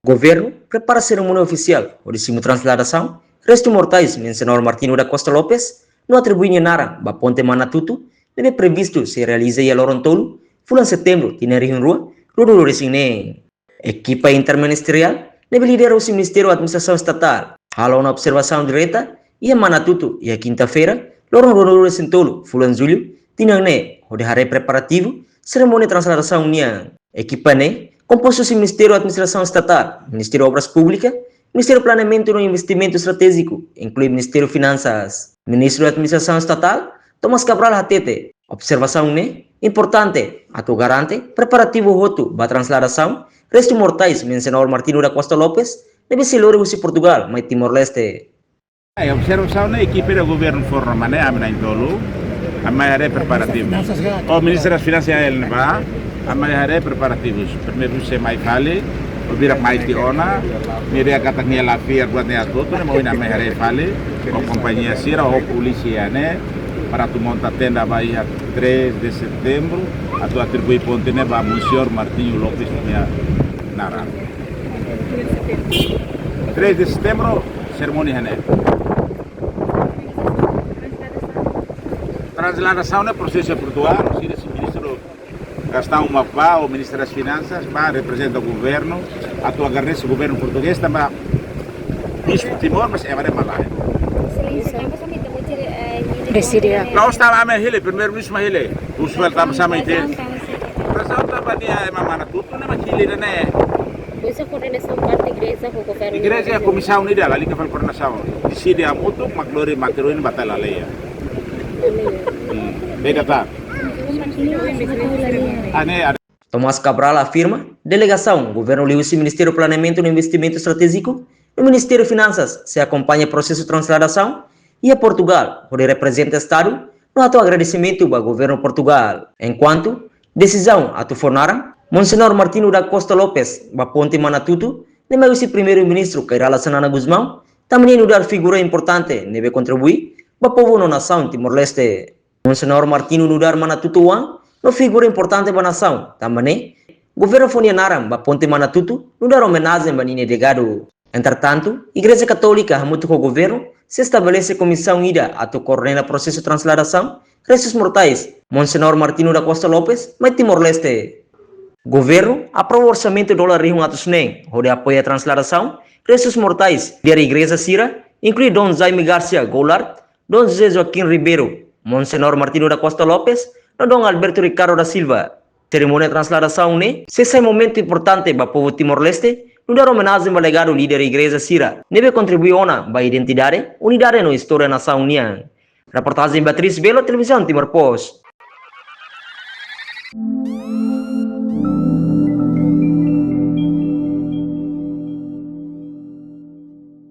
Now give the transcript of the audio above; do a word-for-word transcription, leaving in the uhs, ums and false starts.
Governu prepara serimónia ofisiál hodi simu transladasaun restu mortais Monsenhor Martinho da Costa Lopes no atribui nia naran ba ponte Manatuto, ne'ebé previstu sei realiza iha loron tolu, fulan Setembru, tinan rihun rua, rua rua resin neen. Ekipa interministeriál ne'ebé lidera husi Ministériu Administrasaun Estatál halo ona observasaun direta iha Manatuto iha kinta-feira, loron rua rua resin tolu, fulan Jullu, tinan ne'e, hodi haree preparativu serimónia transladasaun nian. Ekipa ne'e kompostu husi Ministériu Administrasaun Estatál, Ministériu Obras Públikas, Ministériu Planeamentu no Investimentu Estratéjiku, inklui Ministériu Finansas. Ministru Administrasaun Estatál, Tomás Cabral, hatete, observasaun ne'e importante atu garante preparativu hotu ba transladasaun restu mortais Monsenhor Martinho da Costa Lopes ne'ebé sei lori husi Portugál mai Timor-Leste. Ai, observasaun ne'e ekipa governu fó ona, maibé ami na'in-tolu, ami mai haree preparativu. O Ministru das Finansas, ele ba, ami mai haree preparativus. Primeiru sei mai fali, o bira mai tiha ona, nia dehan katak nia la fiar buat ne'e atu hotu, ne'e mak ohin ami mai haree fali, ho kompañia sira, ho polísia ne'e, para atu monta tenda ba iha três de Setembro, atu atribui ponte ne'e ba Monsenhor Martinho Lopes nia naran. Três de Setembro, serimónia ne'e. Transladasaun ne'e prosesu iha Portugál, sira husi Ministru Gastão Mafá, o Ministru das Finansas, ba reprezenta governu, atu agradese governu portugés, tanba Bispu Timor, mas ema ne'e malae. Preside. La'ós tanba ami hili, Primeiru-Ministru mak hili. Husu fali tanba sá mak hili. Razaun tanba nia ema Manatuto ne'e mak hili ne'e. Husi koordenasaun parte igreja ho governu. Igreja komisaun ida, lalika fali koordenasaun. Deside hamutuk, mak lori materiál ne'e ba Tailandia. Hmm. Bega ta. Ane, ane. Tomás Cabral afirma, delegasaun governu liuhusi Ministériu Planeamentu no Investimentu Estratéjiku no Ministériu Finansas sei akompaña prosesu transladasaun iha Portugál, hodi reprezenta Estadu, no hato'o agradesimentu ba governu Portugál. Enkuantu desizaun atu fó naran Monsenhor Martinho da Costa Lopes ba ponte Manatuto, ne'e mai husi Primeiru-Ministru Kay Rala Xanana Gusmão, tanba nia nu'udar figura importante ne'ebé kontribui ba povu no nasaun Timor-Leste. Monsenhor Martinho nu'udar Manatuto-oan no figura importante ba nasaun, tanba ne'e governu fó nia naran ba ponte Manatuto nu'udar omenajen ba ninia legadu. Entretantu, Igreja Katólika hamutuk ho governu sei estabelese komisaun ida atu koordena prosesu transladasaun restus mortais Monsenhor Martinho da Costa Lopes mai Timor-Leste. Governu aprova orsamentu dolar rihun atus neen hodi apoia transladasaun restus mortais líder igreja sira, inklui Dom Jaime Garcia Goulart, Dom José Joaquim Ribeiro, Monsenhor Martinho da Costa Lopes, no Dom Alberto Ricardo da Silva. Serimónia transladasaun ne'e sei sai momentu importante ba povu Timor-Leste, nu'udar omenajen ba legadu líder igreja sira ne'ebé kontribui ona ba identidade, unidade no istória nasaun nian. Reportajen Beatriz Belo, Televizaun Timor Post.